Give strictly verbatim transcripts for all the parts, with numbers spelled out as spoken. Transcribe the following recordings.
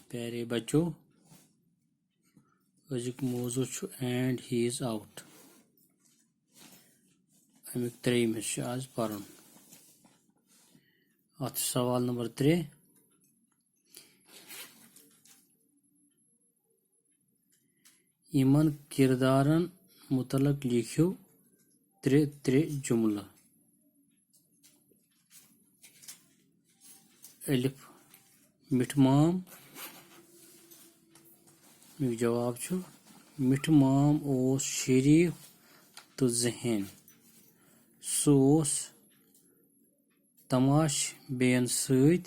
پیارے بچو، أزیُک موضوع چھُ "And he is out"۔ اَمیُک ترٛیٚیِم حصہٕ چھُ آز پَرُن۔ اَتھ چھُ سوال نمبر ترٛےٚ۔ یِمَن کِردارَن مُتعلِق لیکھِو ترٛےٚ ترٛےٚ جُملہٕ۔ الف، مِٹھٕ مام۔ اَمیُک جواب چھُ، مِٹھٕ مام اوس شریٖف تہٕ ذہین۔ سُہ اوس تماش بیٚین سۭتۍ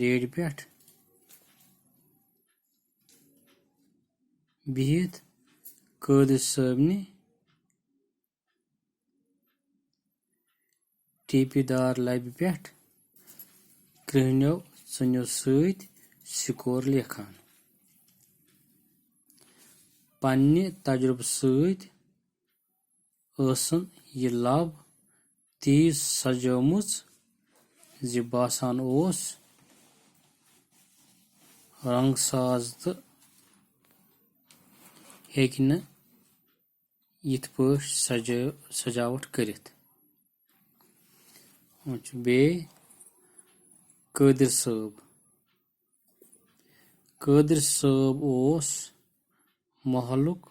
ریڈِ پٮ۪ٹھ بِہِتھ قٲدر صٲبنہِ ٹیپہِ دار لبہِ پٮ۪ٹھ کرٛہنیو ژٕنیو سۭتۍ سِکور لیکھان۔ پننہِ تجرُبہٕ سۭتۍ ٲسٕن یہِ لب تیٖژ سجٲومٕژ زِ باسان اوس رنگ ساز تہٕ ہیٚکہِ نہٕ یِتھ پٲٹھۍ سجٲ-، سجاوٹ کٔرِتھ۔ وۄنۍ چھُ بیٚیہِ قٲدر صٲب۔ قٲدر صٲب اوس محلُک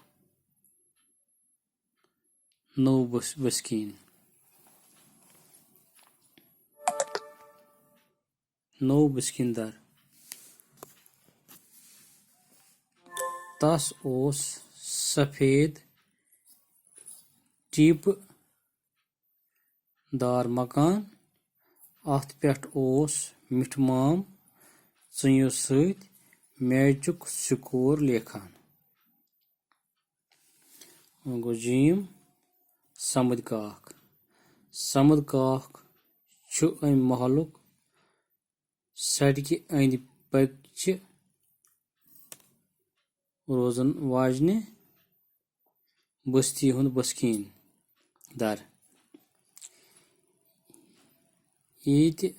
نوٚو بس-، بسکیٖن۔ نوٚو بسکیٖن دار۔ تس اوس سفید ٹیپہٕ دار مکان۔ اتھ پٮ۪ٹھ اوس مِٹھٕ مام ژٕنیو سۭتۍ میچُک سکور لیکھان۔ وۄنۍ گوٚو جیم، صمد کاک۔ صمد کاک چھُ امہِ محلُک سڑکہِ أنٛدۍ پٔکۍ چہِ روزن واجنہِ بستی ہُنٛد بسکیٖن در۔ ییٚتہِ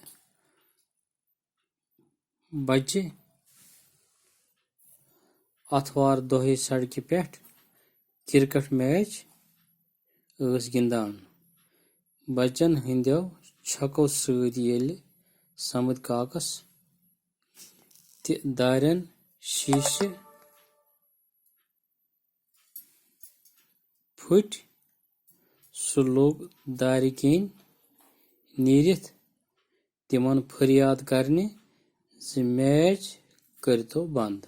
بچہِ اتھوار دۄہے سڑکہِ پٮ۪ٹھ کرکٹ میچ ٲسۍ گِنٛدان۔ بچن ہٕنٛدٮ۪و چھکو سۭتۍ ییٚلہِ صمد کاکس تہِ دارٮ۪ن شیٖشہِ پھُٹۍ، سُہ لوٚگ دارِ کِنۍ نیٖرِتھ تِمن فریاد کرنہِ زِ میچ کٔرۍتو بنٛد۔